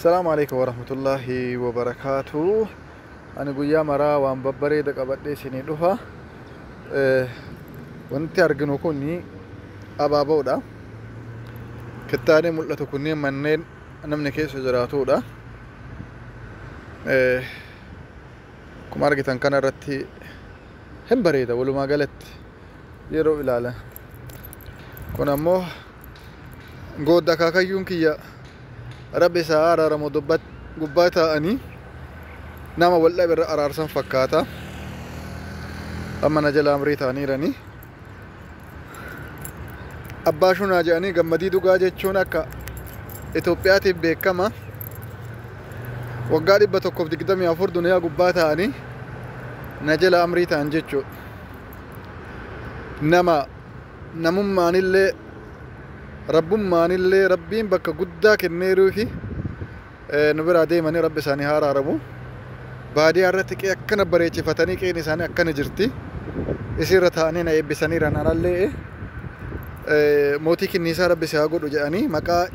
Salaamu alaikum warahmatullaahi wabarakaatu. Ani guyyaa maraa waan babbareeda qabadhee isinii dhufa. Wanti arginu kun abaaboodha. Kittaanee mul'atu kunneen manneen namni keessa jiraatudha. Akkuma argitan kana irratti hin bareeda walumaa galatti yeroo ilaalan. Kun ammoo goodda akaakayyuun kiyya rabbi isaa araaramu gubbaa taa'anii nama wal dhabe irra araarsan fakkaata. Amma na jala amrii ta'aniirani. Abbaa Shunaa jedhanii gammadii dhugaa jechuun akka Itoophiyaatiif beekama. Waggaa 124 duniyaa gubbaa ta'anii na jala amrii ta'an jechuudha. Nama namummaanillee rabbummaanillee rabbiin bakka guddaa kenneeruufi nu biraa deemanii rabbi isaanii haa araaramu. Baadiyaa irratti qe'ee akkana bareechifatanii qe'een isaanii akkana jirti. Isiirra taa'anii na eebbisaniiran anallee mootii kinniisaa rabbi si haa godhu jedhanii maqaa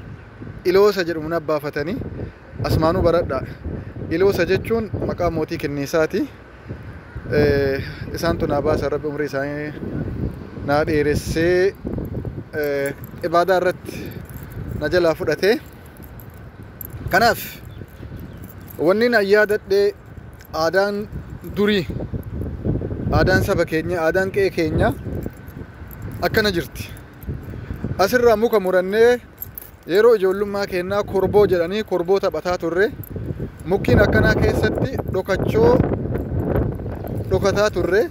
Iloosa jedhamu na baafatanii asmaanuu baradhaa. Iloosa jechuun maqaa mootii kinniisaati. Isaantu naa baasa rabbi umrii isaanii naa dheeressee ibaadaa irratti na jalaa fudhatee. Kanaaf wanni na yaadadhee aadaan durii, aadaan saba keenya, aadaan qe'ee keenya akkana jirti. Asirraa muka murannee yeroo ijoollummaa keenyaa korboo jedhanii korboo taphataa turre. Mukkiin akkanaa keessatti dhokachoo dhokataa turre.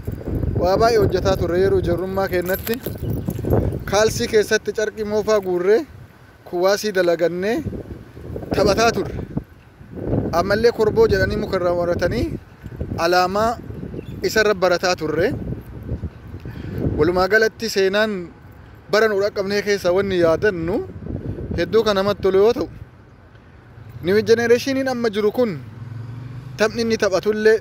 Waa baay'ee hojjetaa turre yeroo ijoollummaa keenyatti. Kaalsii keessatti carqii moofaa guurree kuwaasii dalagannee taphataa turre. Ammallee korboo jedhanii muka irraa muratanii alaamaa isarra barataa turre. Walumaa galatti seenaan bara nu dhaqqabnee keessa wanni yaadannu hedduu kan namatti tolu yoo ta'u, new generationiin amma jiru kun taphni inni taphatullee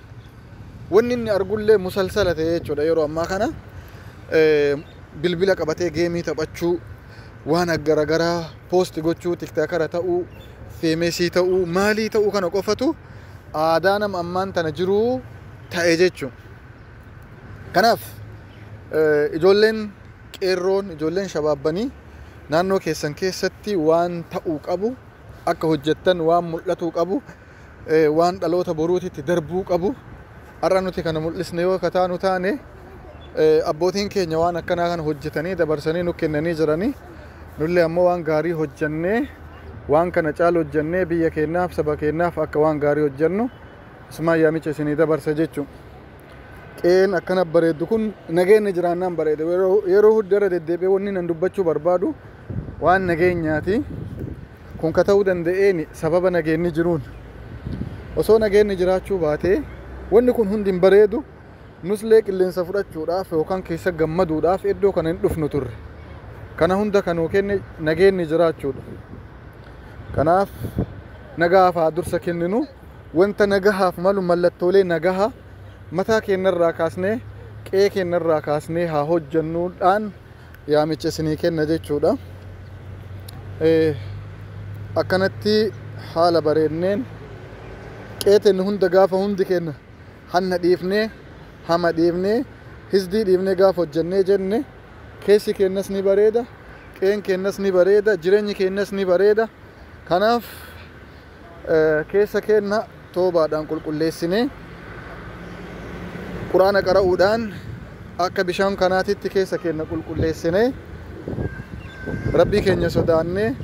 wanni inni argullee musalsala ta'e jechuudha. Yeroo ammaa kana bilbila qabatee geemii taphachuu, waan garagaraa post gochuu, TikTokera ta'uu, famousii ta'uu, maalii ta'uu kana qofatu aadaa nama ammaan tana jiruu ta'e jechuudha. Kanaaf ijoolleen qeerroon, ijoolleen shabaabbanii naannoo keessan keessatti waan ta'uu qabu akka hojjettan, waan mul'atuu qabu, waan dhaloota boruutitti darbuu qabu har'a nuti kana mul'isne yoo kataanu taane, abbootiin keenya waan akkanaa kana hojjetanii dabarsanii nu kennanii jiranii, nullee ammoo waan gaarii hojjannee, waan kana caalu hojjannee biyya keenyaaf, saba keenyaaf akka waan gaarii hojjannu isumaan yaamicha isinii dabarsa jechuudha. Qe'een akkana bareeddu kun nageenyi jiraannaan bareeda. Yeroo hunda irra deddeebi'ee wanni nan dubbachuu barbaadu waan nageenyaati. Kun ka ta'uu danda'een sababa nageenyi jiruun. Osoo nageenyi jiraachuu baatee wanni kun hundi hin bareedu. Nuslee qilleensa fudhachuudhaaf yookaan keessa gammaduudhaaf iddoo kana hin dhufnu turre. Kana hunda kan nuu kenne nageenyi jiraachuudha. Kanaaf nagaaf haa dursa kenninu. Wanta nagahaaf malu, mallattoolee nagaha mataa keenyarraa kaasnee, qe'ee keenyarraa kaasnee haa hojjennuudhaan yaamicha isinii kenna jechuudha. Akkanatti haala bareedneen qe'ee teenya hunda gaafa hundi keenya hanna dhiifnee, hama dhiifnee, hizdii dhiifnee gaafa hojjennee jenne, keessi keenyas ni bareeda, qe'een keenyas ni bareeda, jireenyi keenyas ni bareeda. Kanaaf keessa keenya toobaadhaan qulqulleessinee, quraana qara'uudhaan akka bishaan kanaatitti keessa keenya qulqulleessinee, rabbii keenya sodaannee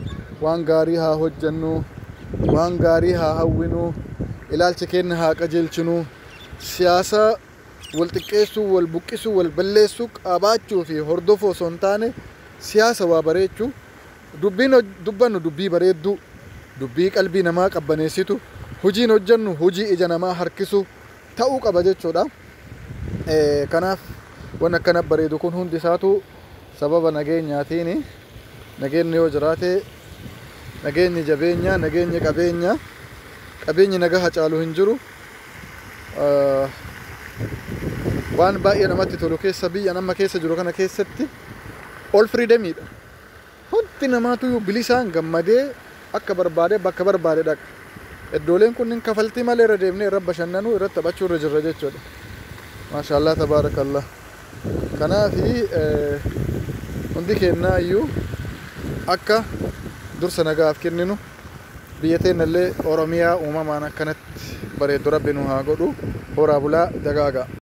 waan gaarii haa hojjennu, waan gaarii haa hawwinu, ilaalcha keenya haa qajeelchinu. Siyaasa wal xiqqeessuu, wal buqqisuu, wal balleessuu qabaachuu fi hordofuu osoo hin taane, siyaasa waa bareechuu, dubbiin dubbannu dubbii bareedduu, dubbii qalbii namaa qabbaneessitu, hojiin hojjennu hojii ija namaa harkisu ta'uu qaba jechuudha. Kanaaf waan akkana bareedu kun hundi isaatu sababa nageenyaatiin. Nageenyi yoo jiraate, nageenyi jabeenya, nageenyi qabeenya, qabeenyi nagaa caalu hin jiru. Waan baay'ee namatti tolu keessa biyya nama keessa jiru kana keessatti all freedomiidha. Hundi namaatu bilisaan gammadee akka barbaade bakka barbaade dhaqa. Iddooleen kunniin kafaltii malee irra deemnee irra bashannanuu, irra taphachuu irra jirra jechuudha. Maashaallah, tabaarakallah. Kanaafi hundi kennaa iyyuu akka dursa nagaaf kenninu, biyya teennallee Oromiyaa uumamaan akkanatti bareeddu Rabbi nu haa godhu. Horaa bulaa, dagaagaa.